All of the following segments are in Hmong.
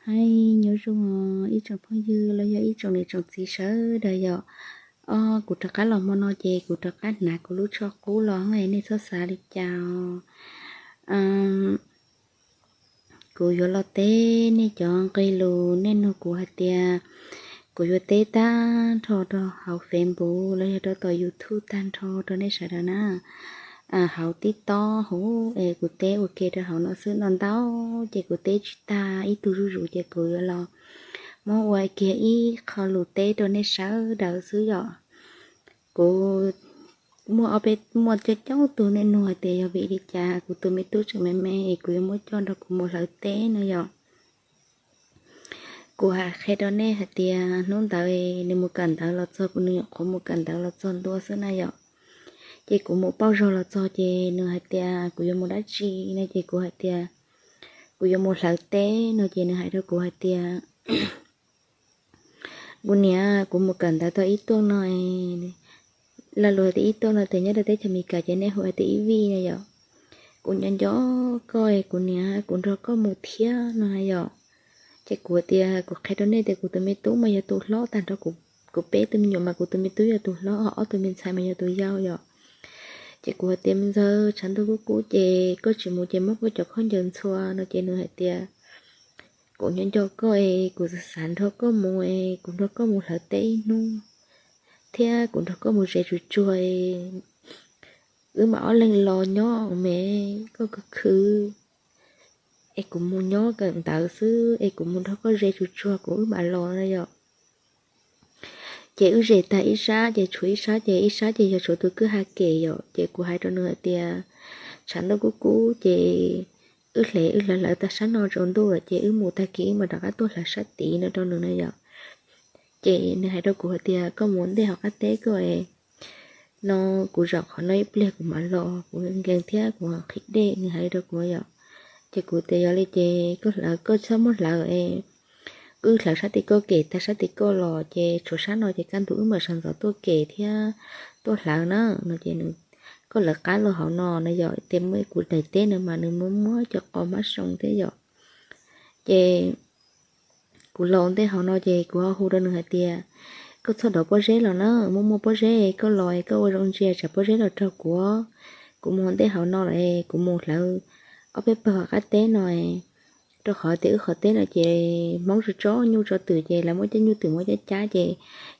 Hais nyob zoo os ib tsoom phooj ywg los yog ib tsoom niam tsoom txiv sawv daws yom. Os, kuv rov qab los hmo no ces kuv rov qab hnav kuv lub tsho qub los, nej txhob xav li cas os. Kuv yuav los teb nej cov nqe lus, nej nug kuv hais tias kuv yuav teb tag nrho rau hauv Facebook los yog rau tom YouTube tag nrho rau nej sawv daws na. Hauv TikTok hauv es kuv teb ua ke rau hauv no xwb no ntau, ces kuv teb tsis tag ib tug zuj zus ces kuv yuav los muab ua kiag ib qho lus teb rau nej sawv daws xwb yom. Kuv muaj ob peb, muaj coob coob tug nej nug hais tias yog vim li cas kuv tus me tub tseem me me es kuv yuav muab coj nrog kuv mus hlawv teb no yom. Kuv hais qhia rau nej hais tias hnub ntawd nws mus kawm ntawv los txog, nws nyuam qhuav mus kawm ntawv los txog ntua xwb na yom. Ces kuv mus pauj zog los txog ces nws hais tias kuv yuav mus dab tsi no ces kuv hais tias kuv yuav mus hlawv teb no ces nws hais rau kuv hais tias kuv niam, kuv mus kawm ntawv tau ib tuaj no, lo lus hais tias ib tuaj no ces nyob rau teb chaws Amelikas ces nej hu hais tias ib vij na yom. Kuv nco nco koj es kuv niam, kuv nrog koj mus thiab no na yom. Ces kuv tias kuv qhia rau nej tias kuv tus me tub mas yog tus hlob tag nrho, kuv peb tus me nyuam mas kuv tus me tub yog tus hlob, ob tug me ntxhais mas yog tus yau yom. Ces kuv hais tias me ntxawg, tshav ntuj kub kub ces koj tsis mus ces muab koj cov khaub ncaws ntxhua no ces nws hais tias kuv nyob nco koj es kuv xav nrog koj mus es kuv nrog koj mus hlawv teb ib hnub thiab kuv nrog koj mus ze tsuag tsuag, wb mam ob leeg los nyob me, koj khwv khwv es kuv mus nyob kawm ntawv xwb es kuv mus nrog koj ze tsuag tsuag kuv wb mam los na yom. Ces wb ze tag ib sab ces tshuav ib sab ces ib sab ces yog tshuav tus kwj ha kem yom. Ces kuv hais rau nws hais tias tshav ntuj kub kub ces wb hle wb hlawv hlawv tag sab no tsaus ntuj lawm ces wb mus tag kis wb mam rov qab tuaj hlawv sab tid no rau nws na yom. Ces nws hais rau kuv hais tias koj mus ntej hauv qab teb koj no, kuv zaum qhov no ib pliag kuv mam los, kuv nkees thiab kuv qhib dej, nws hais li rau kuv yom. Ces kuv tias yog li ces koj hlawv, koj txhob muab hlawv es wb hlawv sab tim koj kem tag sab tim koj los ces tshuav sab no ces kaj ntug wb mam sawv ntxov tuaj kem thiab tuaj hlawv na no ces koj lawv qab los hauv no no yom. Ces muaj kuv daim teb no mas nws muaj muab cov qos hmab soo thiab yom. Ces kuv los ntej hauv no ces kuv ho hu rau nws hais tias koj txhob dov pob zeb los na, muaj muaj pob zeb koj los koj ua zoo ntsia tsam pob zeb los raug kuv. Kuv mus ntej hauv no lawm, kuv mus hlawv ob peb pawg hauv qab teb no, rau qhov tias wb qhov teb no ces Hmoob tso tsob nyuj tso twm ces lawv muab cov nyuj twm muab cab cab ces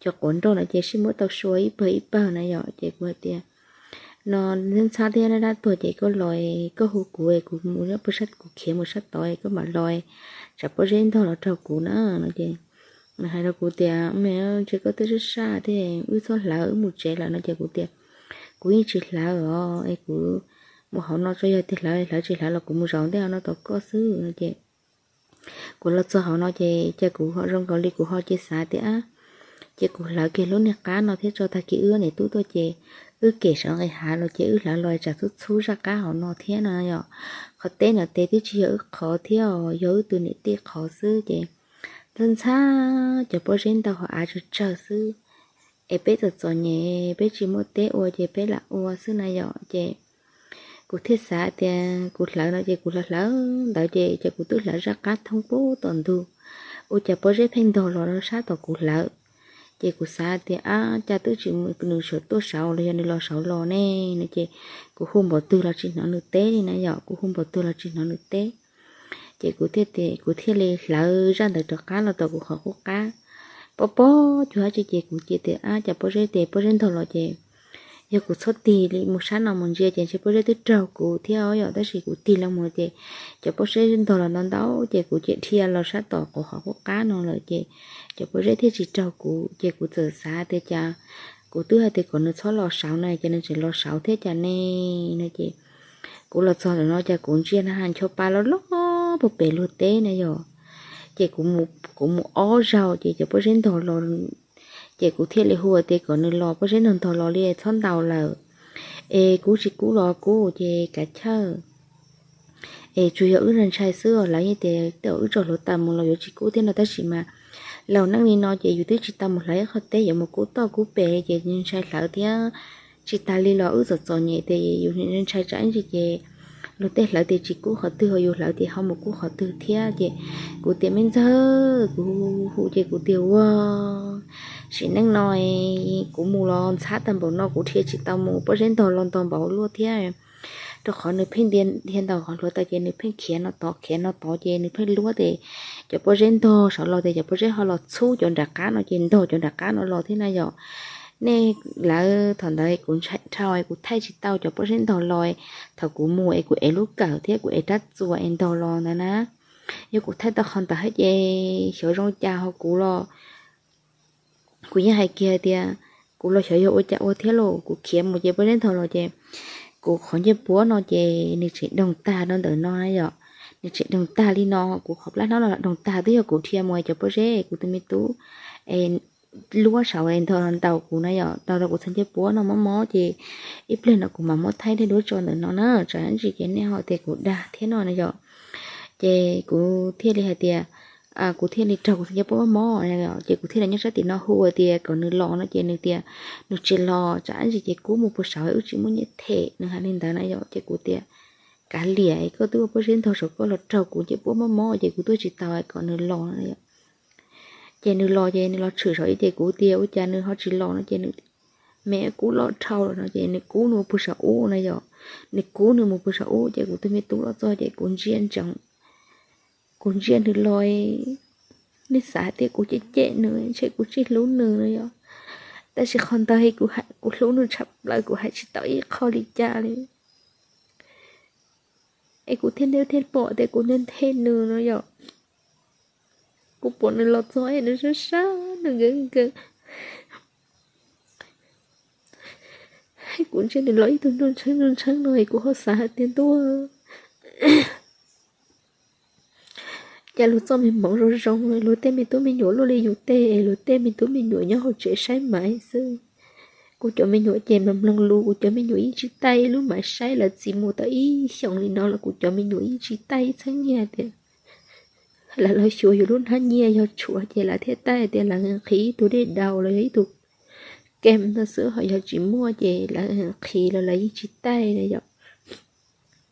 cov quav nroj no ces sib muab tau sua ib pawg ib pawg na yom. Ces kuv hais tias no ntxhab thiab dab tuag ces koj los, koj hu kuv, kuv mus nyob puag sab, kuv khiav mus sab tod koj mam los, tsam pob zeb ntog los raug kuv na no ces nws hais rau kuv tias me, ntshe koj twb sab sab thiab, wb txhob hlawv, wb mus tsev lawm no ces kuv tias kuv yeej tsis hlawv os, es kuv mus hauv no tso, yog tias hlawv hlawv, tsis hlawv los kuv mus zaum ntej hauv no tos koj xwb no ces kuv los txog hauv no ces cas kuv ho zoo nkaus li kuv ho cia xav tias ces kuv hlawv kiag lub niag qab no thiab tso, tag kis wb niam tub tuaj ces wb kem sawv nqis hav los ces wb hlawv los tsam txhub txhub zaj qab hauv no thiab no yom. Qhov teb no tes twb tsis yog wb qhov thiab os, yog wb tus niam tij qhov xwb ces ntxhab ntxhab cov pob zeb ntau hauv av tsawg tsawg xwb. Es peb txom txom nyem peb tsis muaj teb ua ces peb lam ua xwb na yom. Ces kuv thiaj xav tias kuv hlawv no ces kuv hlawv hlawv ntawd ces ces kuv twb hlawv zaj qab thoob pub tom ntug, ua cas pob zeb pheej ntog los sab tom kuv hlawv. Ces kuv xav tias ab cas twb tsis, nws sawv tuaj saud los yog nws los saud los ne no ces kuv hu npaum twg los tsis hnov nws teb li na yom, kuv hu npaum twg los tsis hnov nws teb. Ces kuv thiaj, kuv thiaj li hlawv zaj ntawd rov qab los tom kuv qhov qub qab. Pob pob cuag dab tsi ces kuv cia tias ab cas pob zeb, ces pob zeb ntog los ces yog kuv txhob tig li mus sab no mus ntsia ces ntshe pob zeb twb raug kuv thiab yom, tab sis kuv tig los mus ces cov pob zeb ntog los ntau ntau ces kuv cia dhia los sab tom kuv qhov qub qab no lawm ces cov pob zeb thiaj tsis raug kuv. Ces kuv txawm xav tias cas kuv twb hais tias kom nws txhob los saud na ces nws tseem los saud thiab cas ne no ces kuv los txog ntawm no cas kuv ntsia na ha ncho pa loj loj puag pem luag teb na yom. Ces kuv mus ob zaug ces cov pob zeb ntog los, ces kuv thiaj li hu tias kom nws los, pob zeb ntog ntog los li txhob ntaus lawm, es kub tsis kub los kub ces kav chawj. Es tsuas yog wb ntshai xwb os, lawv yeej tias wb tso hluav taws mus los yuav tsis kub thiab no, tab sis mas laus neej li no ces yus twb tsis tau mus hlawv ib qho teb yuav mus kub toj kub pes li ces ntshai hlawv thiab. Tsis tas li los wb txom txom nyem tias yus ntshai tsam ib ntsis ces Luag tej hlawv tias tsis kub qhov twg, ho yus hlawv tias ho mus kub qhov twg thiab. Ces kuv tias me ntxawg, kuv hu ces kuv tias ua, sim neej no kuv mus los ntxhab tag npaum no kuv dhia tsis tau mus, pob zeb ntog los ntog npaum luaj thiab. Rau qhov nws pheej dhia ntaus qhov hluav taws ces nws pheej khiav no tod khiav no tod ces nws pheej luab ces cov pob zeb ntog saud los ces cov pob zeb ho los txhub cov nram qab no ces ntog cov nram qab no los thiab na yom. Nej, lawv thaum ntawd kuv ntshai dhau kuv thaij tsis tau cov pob zeb ntog los, thaum kuv mus es kuv ev lub kawm thiab kuv ev rab txuas es ntog los ntawd na. Yog kuv thaij tau qhov ntawd ces xyov zoo cas ho kuv los, kuv yeej hais kiag tias kuv los xyov yog ua cas ua thiab lauj, kuv khiav mus ces pob zeb ntog los ces kuv qhov ncej puab no ces nws tseem doog tag rau ntawm no na yom. Nws tseem doog tag li no, kuv qhov plab hnab no los doog tag, twb yog kuv dhia mus cov pob zeb kuv tus me tub luab saud ntog ntaus kuv na yom, ntaus rau kuv txhais ncej puab no mob mob ces ib pliag no kuv mam muab thaij tej duab tso ntawm no na, tsam ib ntsis ces nej ho tias kuv dag thiab no na yom. Ces kuv thiaj li hais tias, kuv thiaj li raug kuv txhais ncej puab mob mob na yom, ces kuv thiaj li nyob sab tim no hu tias kom nws los no ces nws tias nws tsis los, tsam ib ntsis ces kub mus puag saud wb tsis muaj nyiaj them, nws hais li ntawd na yom. Ces kuv tias kav liam, koj twb ua pob zeb ntog saum koj los raug kuv ncej puab mob mob ces kuv tuaj tsis tau, kom nws los no yom. Ces nws los ces nws los tshwm saum ib ces kuv tias ua cas nws ho tsis los no ces nws, me kub loj dhau lawm no ces nws kub nws mus puag saum ub na yom. Nws kub nws mus puag saum ub ces kuv tus me tub los txog ces kuv ntsia ntsoov, kuv ntsia nws los, nej xav hais tias kuv cem cem nws, ntshe kuv tsis hlub nws no yom. Tab sis qhov ntawd kuv hlub nws tshaj plaws, kuv hais tsis tau ib qho li cas li. Es kuv thiaj nthe thiaj pom tias kuv nthe nthe nws no yom. Kuv pom nws los txog es nws sab sab nws nkees nkees. Kuv ntsia nws los ib tug nruj ntsheeb nruj ntsheeb no es kuv ho xav hais tias ntuj, cas luag txoj me hmoov zoo zoo, luag tej me tub me nyuam luaj li yus tej, luag tej me tub me nyuam nyob hauv tsev saib maiv xwb. Kuv cov me nyuam ces mloog mloog lus, kuv cov me nyuam yeej tsis taij ib lub maiv saib lawv txiv mus tau ib xyoos li no los kuv cov me nyuam yeej tsis taij ib txheeb nyiaj tias lawv los xyuas yus lub hnab nyiaj, yog tshuav ces lawv thiaj taij tias lawv nqhis ib tug dej daus los yog ib tug kem no xwb, ho yog tsis muaj ces lawv nqhis los lawv yeej tsis taij na yom.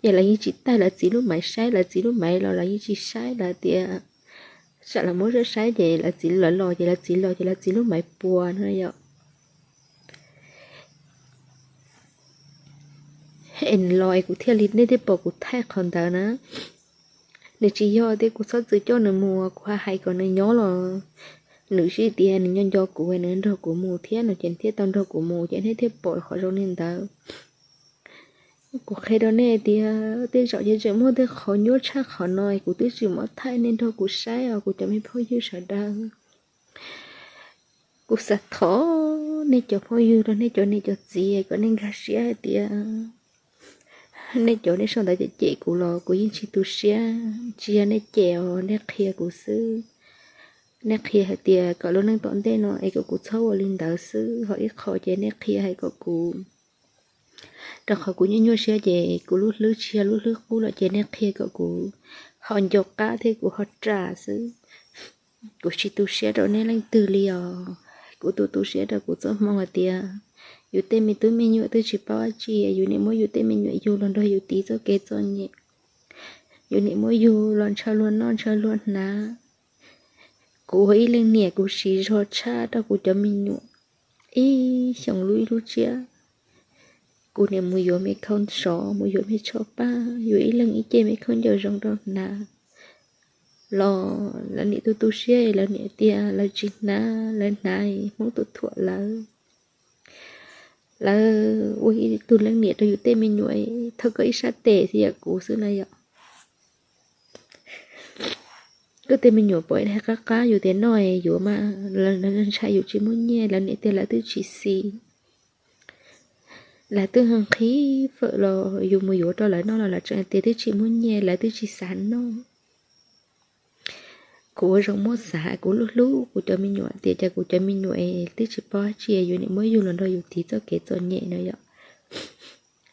Ces lawv yeej tsis taij lawv txiv lub maiv saib, lawv txiv lub maiv los lawv yeej tsis saib, lawv tias tsam lawv muab saib saib ces lawv txiv lawv los ces lawv txiv los ces lawv txiv lub maiv puas no yom. Es nws los es kuv thiaj li, nej thiaj pom kuv thaij qhov ntawd na. Nws tsis yog tias kuv txhob txwm coj nws mus, kuv hais hais kom nws nyob los nws sib tias nws nyob nco kuv, nws nrog kuv mus thiab no ces nws thiaj tau nrog kuv mus ces nej thiaj pom qhov zoo li ntawd. Kuv qhia rau nej tias tej zaum ces tseem muaj tej qhov nyuaj tshaj qhov no, kuv twb tsis muab thaij nej nrog kuv saib os kuv cov me phooj ywg sawv daws. Kuv xav thov nej cov phooj ywg los nej cov niam cov txiv kom nej nkag siab hais tias nej cov nej sau ntawv cem cem kuv los kuv yeej tsis tu siab, tsis yog nej cem os, nej qhia kuv xwb. Nej qhia hais tias kom lub neej tom ntej no es kom kuv txhob ua li ntawd xwb, ho ib qho ces nej qhia hais kom kuv, rau qhov kuv nyuaj nyuaj siab ces kuv lub hlwb tsis yog lub hlwb qub lawm ces nej qhia kom kuv ho nco qab thiab kuv ho ras xwb. Kuv tsis tu siab rau nej leej twg li os. Kuv tu tu siab rau kuv txoj hmoo hais tias yus tej me tub me nyuam twb tsis paub dab tsi, yus niam muab yus tej me nyuam yug los nrog yus tiv txoj kev txom nyem, yus niam muab yug los ntshaw luag noj ntshaw luag hnav. Kuv ua ib leej niam kuv siv zog tshaj rau kuv cov me nyuam ib xyoos lub ib lub tsiab. Kuv niam mus yuav me khau sov, mus yuav me tsho paj, yuav ib leeg ib ce me khaub ncaws zoo rau hnav los lawv niam tu tu siab, lawv niam tias lawv tsis hnav, lawv hnav Hmoob tus thuam lawv. Lawv ua ib tug leej niam rau yus tej me nyuam thauj koj ib sab tes xwb yam kuv xwb na yom. Koj tej me nyuam pom ib daig qab qab yus tias noj yuav mas lawv ntshai yus tsis muaj nyiaj, lawv niam tias lawv twb tsis xis. Lawv twb nqhis fawm los yus mus yuav rau lawv noj los lawv tseem tias twb tsis muaj nyiaj, lawv twb tsis xav noj. Kuv ua zoo muab xav, kuv hlub hlub kuv cov me nyuam tias cas kuv cov me nyuam twb tsis paub dab tsi, yus niam muab yug los nrog yus tiv txoj kev txom nyem no yom.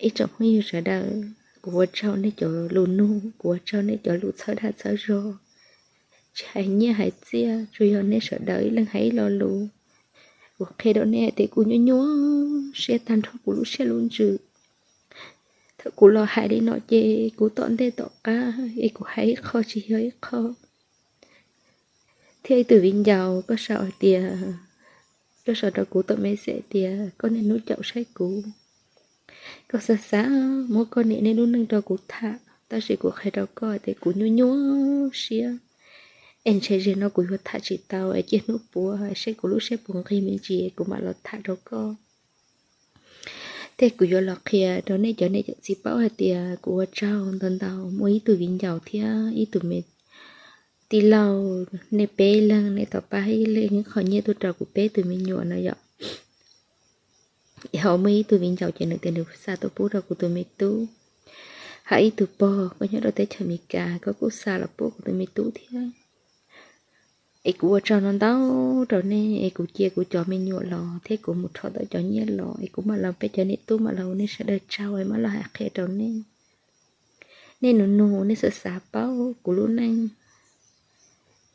Ib tsoom phooj ywg sawv daws, kuv ua tsaug nej cov lus nug, kuv ua tsaug nej cov lus txhawb dag txhawb zog, tsis hais nyiaj hais txiaj, tsuas yog nej sawv daws ib leeg hais ib lo lus. Kuv qhia rau nej hais tias kuv nyuaj nyuaj siab tag nrho kuv lub siab lub ntsws. Thaum kuv los hais li no ces kuv tom ntej tom qab es kuv hais ib qho tsis yog ib qho. Thiab ib tug viv ncaus koj sau hais tias, koj sau rau kuv tom message tias koj niaj hnub caum saib kuv, koj xav xav muab koj niam nej lub neej rau kuv tham, tab sis kuv qhia rau koj tias kuv nyuaj nyuaj siab, es ntshe zaum no kuv yuav tham tsis tau es cia hnub puav saib kuv lub siab puas nqig me ntsis kuv mam los tham rau koj. Thiab kuv yuav los qhia rau nej cov niam cov txiv paub hais tias kuv ua tsaug ntau ntau. Muaj ib tug viv ncaus thiab ib tug me tij laug, nej peb leeg nej tau pab ib leeg qhov nyiaj tuaj rau kuv peb tug me nyuam no yom. Ho muaj ib tug viv ncaus ces nws tias nws xa tuaj pub rau kuv tus me tub. Hab ib tug pog koj nyob rau teb chaws Amelikas koj kuj xa los pub kuv tus me tub thiab. Es kuv ua tsaug no ntau rau nej es kuv cia kuv cov me nyuam los thiab kuv mus rho tau cov nyiaj los es kuv mam los, peb cov niam tub mam los ua nej sawv daws tsaug es mam los hais qhia rau nej. Nej nus nug nej xav xav paub kuv lub neej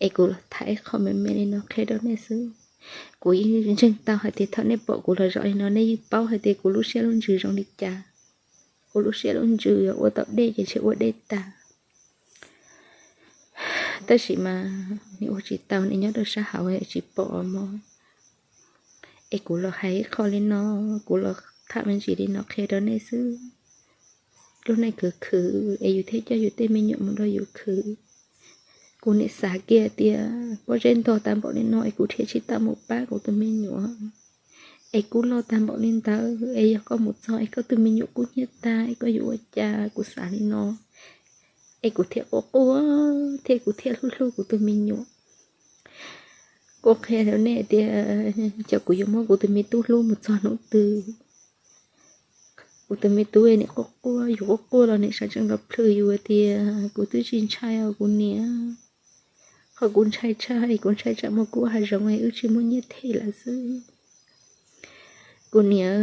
es kuv los tham ib qho me me li no qhia rau nej xwb. Kuv yeej ntseeg tau hais tias thaum nej pom kuv los zaum li no nej yeej paub hais tias kuv lub siab lub ntsws zoo li cas. Kuv lub siab lub ntsws yog ua tau dej ces ntshe ua dej tag. Tab sis mas nws ua tsis tau, nws nyob rau sab hauv tsis pom mog. Es kuv los hais ib qho li no, kuv los tham me ntsis li no qhia rau nej xwb. Lub neej khwv khwv es yus thiaj coj yus tej me nyuam mus rau yus khwv. Kuv nim xav kiag tias pob zeb ntog tag npaum li no es kuv thiaj tsis tau mus pab kuv tus me nyuam. Es kuv loj tag npaum li ntawd es yog koj mus txog es koj tus me nyuam kub hnyiab tag es koj yuav ua cas, kuv xav li no. Es kuv thiaj quaj quaj thiab kuv thiaj hlub hlub kuv tus me nyuam. Kuv qhia rau nej tias xyov kuv yuav muab kuv tus me tub hlub mus txog hnub twg. Kuv tus me tub nim quaj quaj, yus quaj quaj los nim sawv tsees los plhws yus tias kuv twb tsis ntshai os kuv niam. Qhov kuv ntshai tshaj es kuv ntshai tsam muaj kub hav zoov es wb tsis muaj nyiaj them lawm xwb. Kuv niam,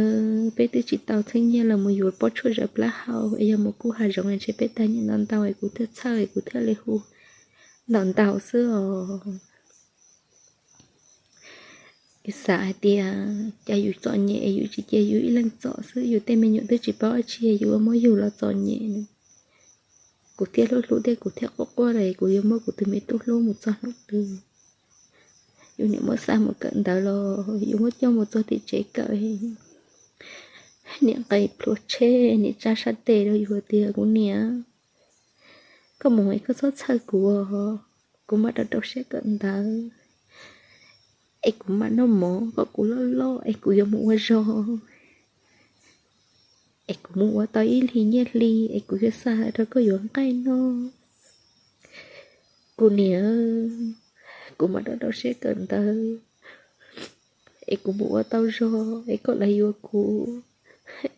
peb twb tsis tau txheeb nyiaj los mus yuav pob tshuaj zawv plaub hau es yog mus kub hav zoov es ntshe peb tag nyiaj ntau ntau es kuv thiaj txhawj es kuv thiaj li hu ntau ntau xwb os. Yus xav hais tias cas yus txom nyem es yus tsis cia yus ib leeg txom xwb, yus tej me nyuam twb tsis paub dab tsi yus ua muab yus los txom nyem. Kuv thiaj hlub hlub thiab kuv thiaj quaj quaj los kuv yuav muab kuv tus me tub hlub mus txog hnub twg. Yus niam muab xa mus kawm ntawv los yus muab coj mus txog tim tsev kawm, niam nqis plhuav tsheb, niam tsa sab tes rau yus tias kuv niam, koj mus es koj txhob txhawj kuv, kuv mam rau rau siab kawm ntawv, es kuv mam noj mov kom kuv loj loj es kuv yuav mus ua zog, es kuv mus ua tau ib hlis nyiaj hli es kuv yuav xa rau koj yuav nqaij noj. Kuv niam, kuv mam rau rau siab kawm ntawv, es kuv mus ua tau zog es koj los yuav kuv,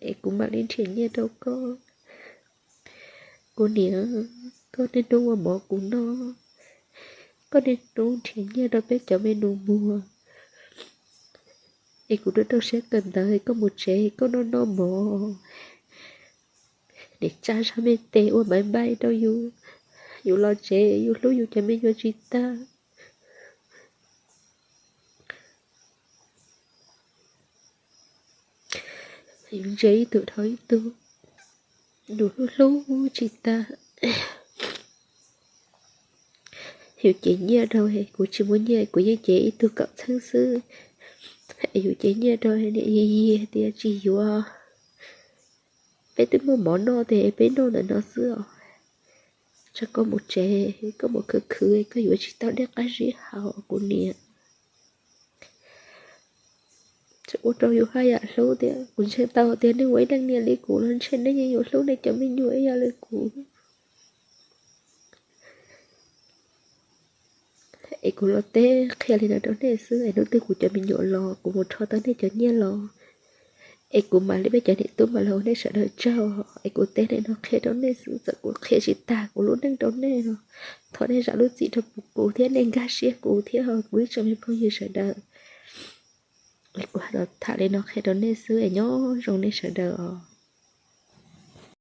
es kuv mam li nrhiav nyiaj rau koj. Kuv niam, koj niaj hnub ua mov kuv noj, koj niaj hnub nrhiav nyiaj rau peb cov me nus muag, es kuv rau rau siab kawm ntawv es koj mus tsev koj noj noj mov. Niam tsa sab me tes ua maiv npaim rau yus, yus los tsev yus hlub yus cov me nyuam tsis tag. Yus ntsia ib tug dhau ib tug, yus hlub hlub tsis tag. Yus cev nyiaj rau, kuv tsis muaj nyiaj kuv yeej cev ib tug kaum txheeb xwb. Yus cev nyiaj rau niam yig yig tias tsis yuav, peb twb muaj mov noj tiag peb noj ntawm no xwb os. Tsam koj mus tsev koj mus khwv khwv koj yuav tsis tau dej qab zib haus kuv niam. Tseem ua rau yus haj yam hlub tias kuv ntseeg tau tias nej ua ib leej niam li kuv los ntshe nej yeej yuav hlub nej cov me nyuam ib yam li kuv. Es kuv los teb qhia li no rau nej xwb es hnub twg kuv cov me nyuam los kuv mus rho tau nej cov nyiaj los, es kuv mam li peb cov niam tub mam los ua nej sawv daws tsaug. Es kuv teb li no qhia rau nej xwb, txawm kuv qhia tsis tag kuv lub neej rau nej los thov nej zam lub txim rau kuv thiab nej nkag siab kuv thiab kuv ib tsoom me phooj ywg sawv daws. Es kuv los tham li no qhia rau nej xwb es nyob zoo nej sawv daws os.